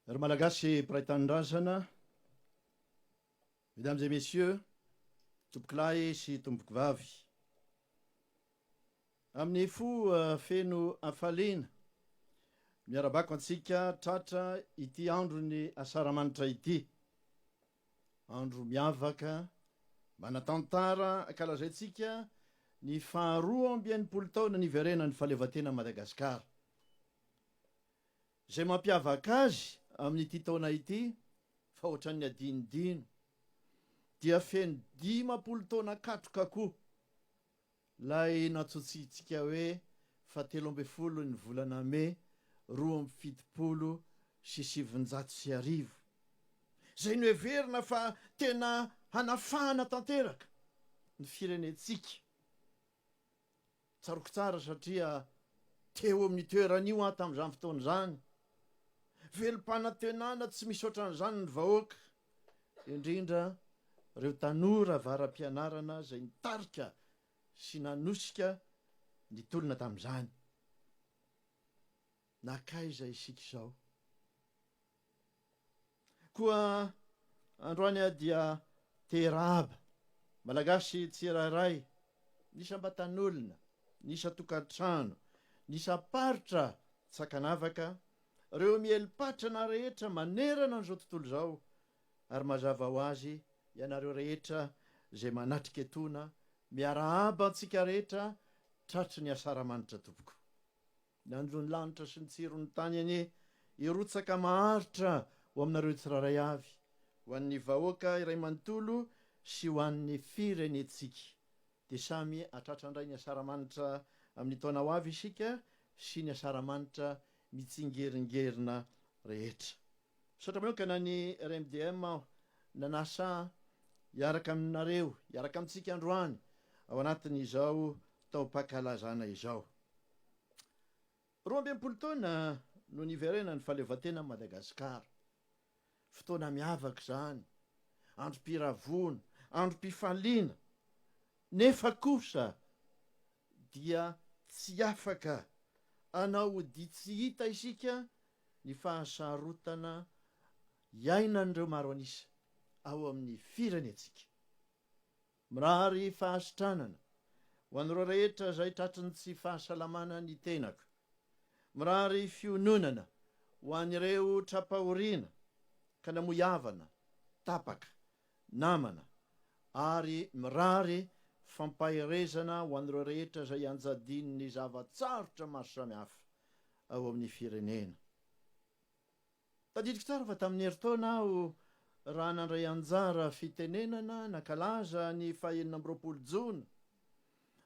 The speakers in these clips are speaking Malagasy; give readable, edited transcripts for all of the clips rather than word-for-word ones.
Ry Malagasy mpiray tanindrazana, Mesdames et Messieurs, tompokolahy sy tompokovavy. Amin'ny fo feno hafaliana, miarabako antsika tratra ity andron'ny Asaramanitra ity. Andro miavaka, manan-tantara ankalazaintsika ny faharoa amby 60 taona niverenan'ny fahaleovantenan'i Madagasikara. Izay mampiavaka azy amin'ity taona ity fa ohatran'ny adinodino dia feno 50 taona katroka koa ilay nantsointsika hoe faha 13 ny volana mey 1972 izay noheverina fa tena hanafahana tanteraka ny firenentsika. Tsaroako tsara satria teo amin'io toerana io aho tamin'izany fotoana izany. Velom-panantenana tsy misy ohatran'izany ny vahoaka, indrindra ireo tanora avara-pianarana izay nitarika sy nanosika ny tolona tamin'izany. Nankaiza isika izao? Koa androany aho dia te-hiarahaba Malagasy tsirairay, ny isam-batan'olona, ny isan-tokantrano, ny isam-paritra tsy ankanavaka, ireo mieli-patrana rehetra manerana an'izao tontolo izao, ary mazava ho azy ianareo rehetra izay manatrika etoana, miarahaba antsika rehetra tratry ny asaramanitra tompoko. Ny andron'ny lanitra sy ny tsiron'ny tany anie hirotsaka maharitra ho aminareo tsirairay avy, ho an'ny vahoaka iray manontolo sy ho an'ny firenentsika. Dia samy hatratra indray ny asaramanitra amin'ny taona ho avy isika sy ny asaramanitra mitsingeringerina rehetra. Misaotra manokana ny RMDM aho nanasa ahy hiaraka aminareo, hiaraka amintsika androany ao anatin'izao taom-pankalazana izao. 62 taona no niverenan'ny fahaleovantenan'i Madagasikara. Fotoana miavaka izany, androm-piravoana, androm-pifaliana, nefa kosa dia tsy afaka hanao ody tsy hita isika ny fahasarotana iainan'ireo maro an'isa ao amin'ny firenentsika. Mirary fahasitranana ho an'ireo rehetra izay tratry ny tsy fahasalamana ny tenako. Mirary fiononana ho an'ireo tra-pahoriana ka namoy havana, tapaka, namana ary mirary fampaherezana ho an'ireo rehetra izay ianjadian'ny zava-tsarotra maro samihafa ao amin'ny firenena. Tadidiko tsara fa tamin'ny herintaona aho raha nandray anjara fitenenana nankalaza ny faha 26 jona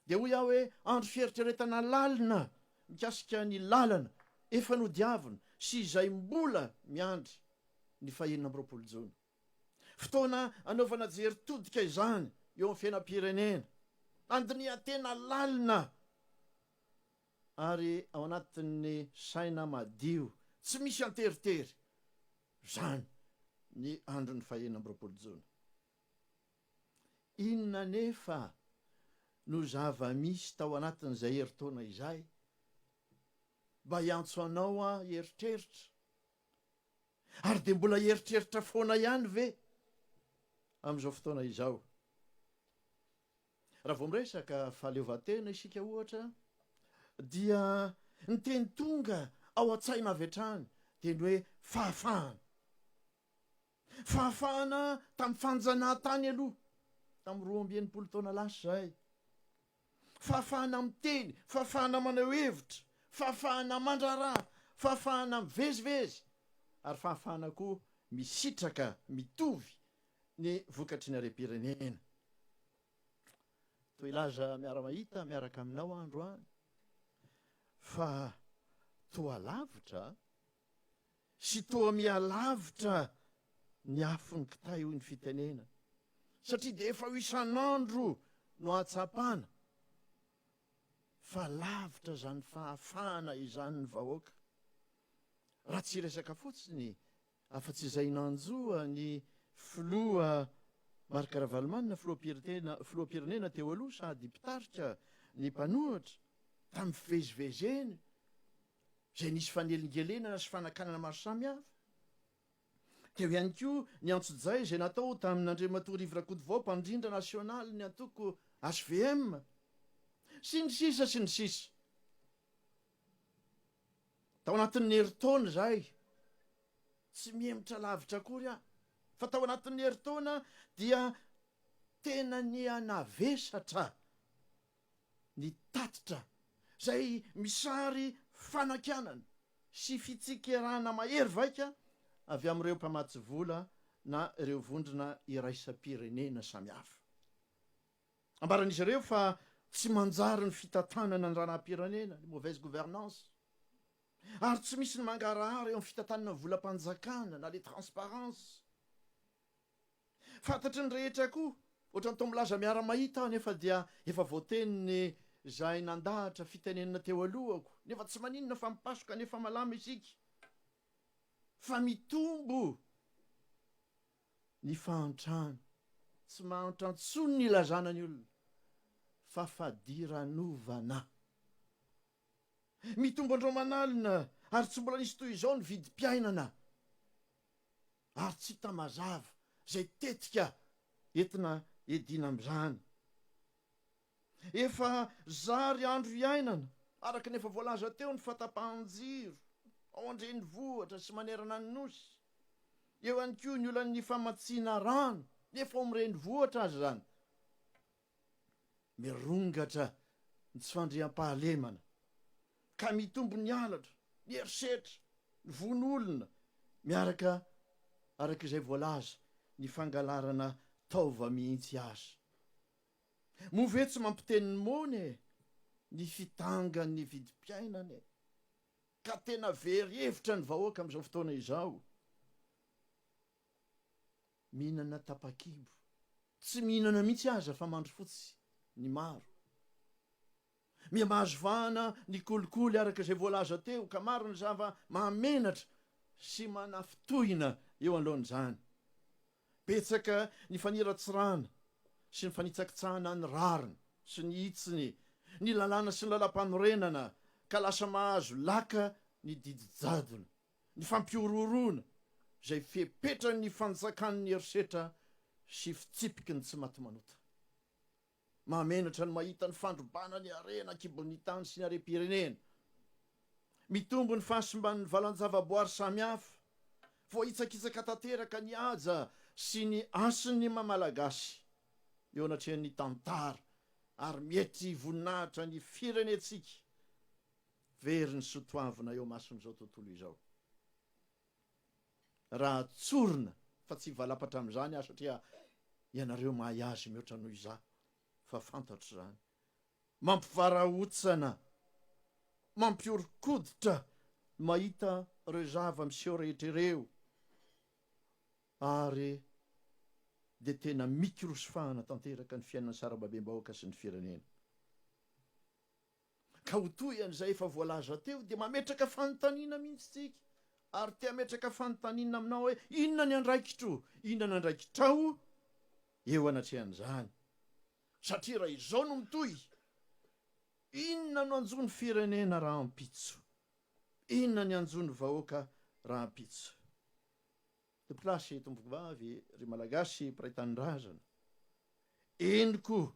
dia hoy aho hoe andro fieritreretana lalina mikasika ny lalana efa nodiavina sy izay mbola miandry ny faha 26 jona. Fotoana anaovana jery todika izany eo amin'ny fiainam-pirenena. Andinihan-tena lalina. Ary ao anatin'ny saina madio tsy misy anteritery izany ny andron'ny faha 26 jona. Inona anefa no zava-misy tao anatin'izay herintaona izay? Mba hiantso anao aho hieritreritra. Ary dia mbola hieritreritra foana ihany ve amin'izao fotoana izao? Raha vao miresaka fahaleovantena isika ohatra dia ny teny tonga ao an-tsaina avy hatrany dia ny hoe fahafahana. Fahafahana tamin'ny fanjanahantany aloha, tamin'ny 62 taona lasa izay. Fahafahana miteny, fahafahana maneho hevitra, fahafahana mandraharaha, fahafahana mivezivezy ary fahafahana koa misitraka mitovy ny vokatry ny harem-pirenena. Toa hilaza miara-mahita miaraka aminao aho androany fa toa lavitra sy toa miha-lavitra ny afon'ny kitay hoy ny fitenena satria dia efa ho isan'andro no ahatsapana fa lavitra izany fahafahana izany ny vahoaka. Raha tsy hiresaka fotsiny Afa-tsy izay nanjo ny filoha Marc Ravalomanana, filoham-pirenena teo aloha sady mpitarika ny mpanohitra, tamin'ny fivezivezeny izay nisy fanelingelenana sy fanakanana maro samihafa. Teo ihany koa ny antsojay izay natao tamin'Andriamatoa Rivo Rakotovao mpandrindra nasionalin'ny antoko hvm. Sy ny sisa sy ny sisa. Tao anatin'ny herintaona izay, tsy mihemotra lavitra akory aho, fa tao anatin'ny herintaona dia tena niha-navesatra ny tatitra izay misary fanakianana sy fitsikerana mahery vaika avy amin'ireo mpamatsy vola na ireo vondrona iraisam-pirenena samihafa. Ambaran'izy ireo fa tsy manjary ny fitantanana ny raharaham-pirenena, ny mauvaise gouvernance, ary tsy misy ny mangarahara eo amin'ny fitantanana ny volam-panjakana na le transparence. Fantatry ny rehetra koa, ohatran'ny toa milaza miara-mahita aho nefa dia efa voateniny izay nandahatra fitenenana teo alohako, nefa tsy maninona fa mipasoka nefa malama isika fa mitombo ny fahantrana, tsy mahantra intsony ny ilazana ny olona fa fadiranovana. Mitombo andro aman'alina ary tsy mbola nisy toy izao ny vidim-piainana. ary tsy hita mazava izay tetika entina hiadiana amin'izany. Efa zary andro iainana, araka ny efa voalaza teo ny fahatapahan-jiro ao an-drenivohitra sy manerana ny Nosy. Eo ihany koa ny olan'ny famatsiana rano, nefa ao amin'ny renivohitra aza izany. Mirongatra ny tsy fandriampahalemana ka mitombo ny halatra, ny herisetra, ny vono olona miaraka araka izay voalaza ny fangalarana taova mihitsy aza. Moa ve tsy mampiteny ny moana e ny fitangan'ny vidim-piainana e? Ka tena very hevitra ny vahoaka amin'izao fotoana izao. Mihinana tapa-kibo. Tsy mihinana mihitsy aza fa mandry fotsy ny maro. Miha-mahazo vahana ny kolikoly araka izay voalaza teo ka maro ny zava-mahamenatra sy manafintohina eo anoloan'izany. Betsaka ny faniratsirana sy ny fanitsakitsahana ny rariny sy ny hitsiny, ny lalàna sy ny lalàmpanorenana ka lasa mahazo laka ny didy jadona. ny fampihorohoroana izay fepetran'ny fanjakan'ny herisetra sy fitsipiky ny tsimatimanota. Mahamenatra ny mahita ny fandrobana ny harena an-kibon'ny tany sy ny harem-pirenena. Mitombo ny fahasimban'ny valan-javaboary samihafa. Voahitsakitsaka tanteraka ny haja sy ny hasin'ny maha Malagasy eo anatrehan'ny tantara ary mietry voninahitra ny firenentsika. Very ny sotoavina eo mason'izao tontolo izao. Raha tsorina fa tsy hivalapatra amin'izany aho satria ianareo mahay azy mihoatra noho izaho fa fantatro izany. Mampivarahontsana, mampihoron-koditra ny mahita ireo zava-miseho rehetra ireo ary dia tena mikorosifahana tanteraka ny fiainan'ny sarambabem-bahoaka sy ny firenena. Ka ho toy an'izay efa voalaza teo dia mametraka fanontaniana mihitsy tsika ary te hametraka fanontaniana aminao hoe inona ny andraikitro, inona ny andraikitrao eo anatrehan'izany? Satria raha izao no mitohy, inona no hanjo ny firenena rahampitso? Inona ny hanjo ny vahoaka rahampitso? Tompokolahy sy tompokovavy, ry Malagasy mpiray tanindrazana, eny koa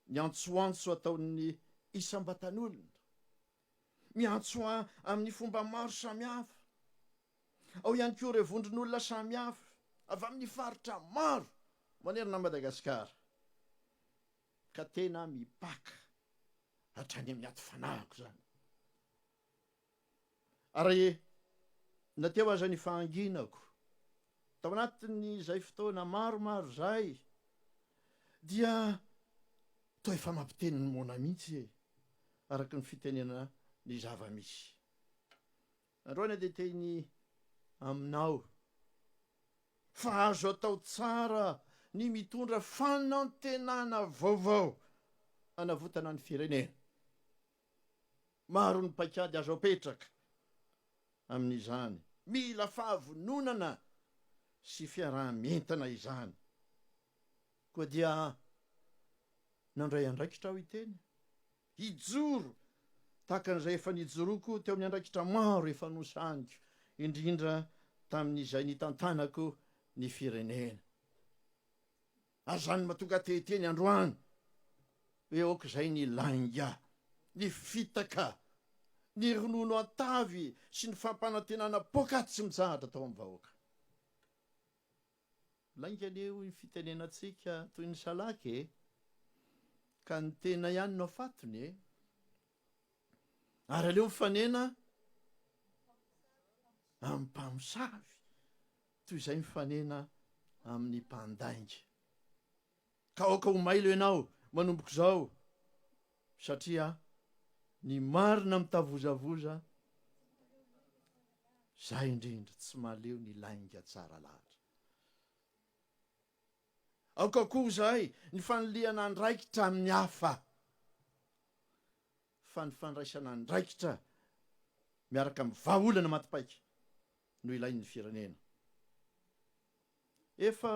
ny antsoantso ataon'ny isam-batan'olona, miantso amin'ny fomba maro samihafa, ao ihany koa ireo vondron'olona samihafa avy amin'ny faritra maro manerana an'i Madagasikara, ka tena mipaka hatrany amin'ny aty fanahiko izany. Ary na teo aza ny fahanginako tao anatin'izay fotoana maromaro izay dia toa efa mampiteny ny moana mihitsy e, araka ny fitenenana ny zava-misy. Androany aho dia teny aminao fa azo atao tsara ny mitondra fanantenana vaovao hanavotana ny firenena. Maro ny paikady azo apetraka amin'izany. Mila fahavononana sy fiaraha-mientana izany. Koa dia nandray andraikitra aho hiteny, hijoro tahaka an'izay efa nijoroako teo amin'ny andraikitra maro efa nosahaniko, indrindra. tamin'izay nitantanako ny firenena. Ary izany no mahatonga te hiteny androany hoe aoka izay ny lainga, ny fitaka, ny ronono an-tavy sy ny fampanantenana poakaty tsy mitsahatra atao amin'ny vahoaka. Lainga anie hoy ny fitenenantsika toy ny salaka e! Ka ny tena ihany no afatony e! Ary aleo mifanena amin'ny mpamosavy toy izay mifanena amin'ny mpandainga. Ka aoka ho mailo ianao manomboka izao satria ny marina mitavozavoza zay indrindra tsy mahaleo ny lainga tsara lahatra. Aoka koa izahay ny fanilihana andraikitra amin'ny hafa fa ny fandraisana andraikitra miaraka amin'ny vahaolana maty paika no ilain'ny firenena. Efa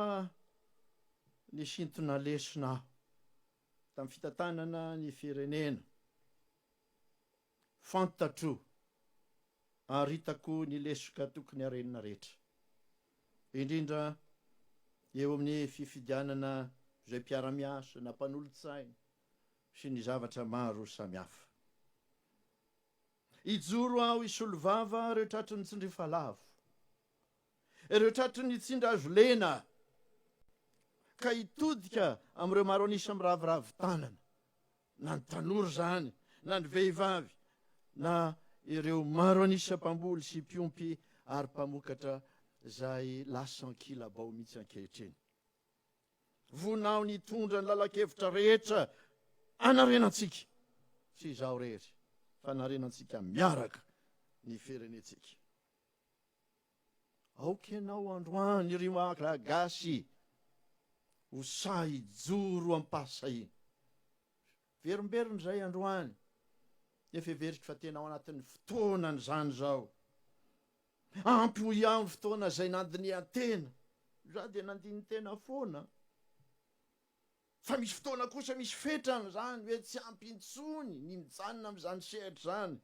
nisintona lesona aho tamin'ny fitantanana ny firenena. Fantatro ary hitako ny lesoka tokony harenina rehetra, indrindra eo amin'ny fifidianana izay mpiara-miasa na mpanolotsaina sy ny zavatra maro samihafa. Hijoro aho hisolovava ireo tratry ny tsindrifalavo. Ireo tratry ny tsindry hazo lena ka hitodika amin'ireo maro an'isa miraviravy tanana, na ny tanora izany, na ny vehivavy, na ireo maro an'isa mpamboly sy mpiompy ary mpamokatra izay lasa ankilabao mihitsy ankehitriny. Vonona aho ny hitondra ny lalan-kevitra rehetra hanarenantsika, tsy izaho irery, fa hanarenantsika miaraka ny firenentsika. Aoka ianao androany ry Malagasy ho sahy hijoro am-pahasahiana. Verimberina izay androany, nefa heveriko fa tena ao anatin'ny fotoanany izany izao. Ampy hoy aho ny fotoana izay nandinihan-tena. Izaho dia nandini-tena foana. Fa misy fotoana kosa misy fetrany izany hoe tsy ampy intsony ny mijanona amin'izany sehatra izany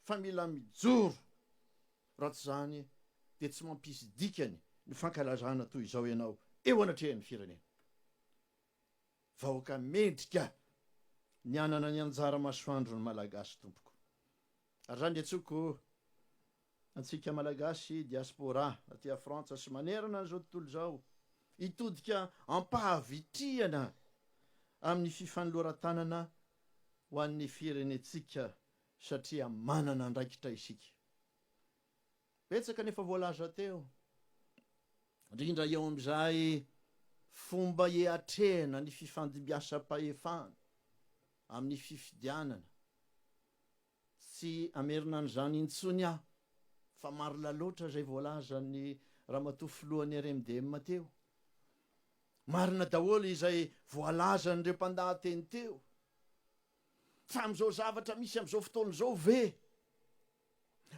fa mila mijoro, raha tsy izany dia tsy mampisy dikany ny fankalazana toy izao ianao eo anatrehan'ny firenena. Vahoaka mendrika ny hanana ny anjara masoandro ny Malagasy tompoko. Ary izany dia tsoko Antsika Malagasy diaspora aty Frantsa sy manerana an'izao tontolo izao, hitodika am-pahavitrihana amin'ny fifanoloran-tanana ho an'ny firenentsika satria manana andraikitra isika. Betsaka ny efa voalaza teo, indrindra eo amin'izay fomba hiatrehana ny fifandimbiasam-pahefana amin'ny fifidianana. Tsy hamerina an'izany intsony aho fa marina loatra izay voalazan'ny Ramatoa Filohan'ny RMDM teo. Marina daholo izay voalazan'ireo mpandahateny teo. Fa amin'izao zavatra misy amin'izao fotoana izao ve,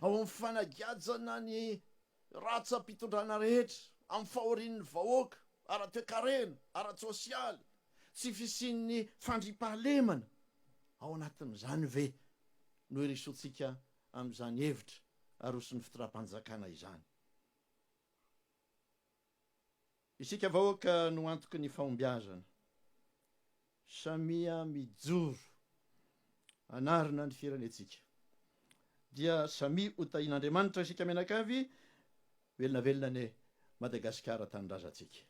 ao amin'ny fanagiajana ny Ratsam-pitondrana rehetra amin'ny fahorian'ny vahoaka, ara-toekarena, ara-tsosialy, tsy fisian'ny fandriampahalemana, ao anatin'izany ve no irisoantsika amin'izany hevitra aroson'ny fitondram-panjakana izany? Isika vahoaka no antoky ny fahombiazana. Samia mijoro hanarina ny firenentsika. Dia samia ho tahian'Andriamanitra isika mianakavy, velona velona anie Madagasikara tanindrazantsika.